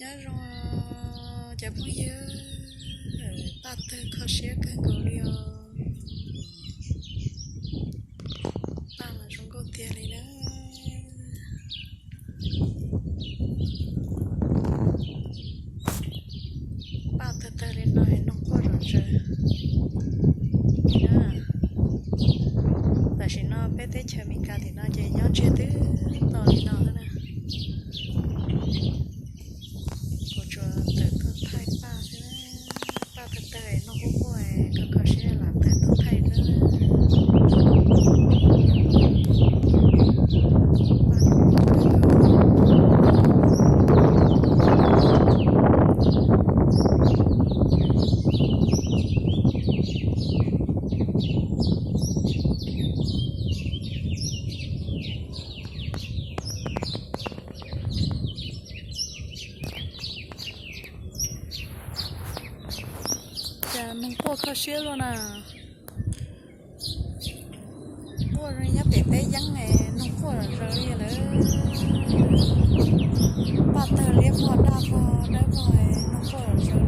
Nyob zoo cov phooj ywg, paj tawg kho siab kawg nkaus li os. Paj mas zoo nkauj tiag li na. Paj tawg tawg li no noog quaj zom zaws. Tam sim no peb teb chaws Amelikas tim no ces nyob ntsiag twb to li no xwb na. Kuv tsuas tawm tuaj thaij paj xwb, paj tawg tawg noog quaj quaj, kho kho siab lam tawm tuaj thaij xwb. Cas noog quaj kho siab luaj na. Quaj zoo nyob pem peb yeeb, noog quaj zom zaws li lawm. Paj tawg liab vog daj vog dawb vog, noog quaj zom zaws.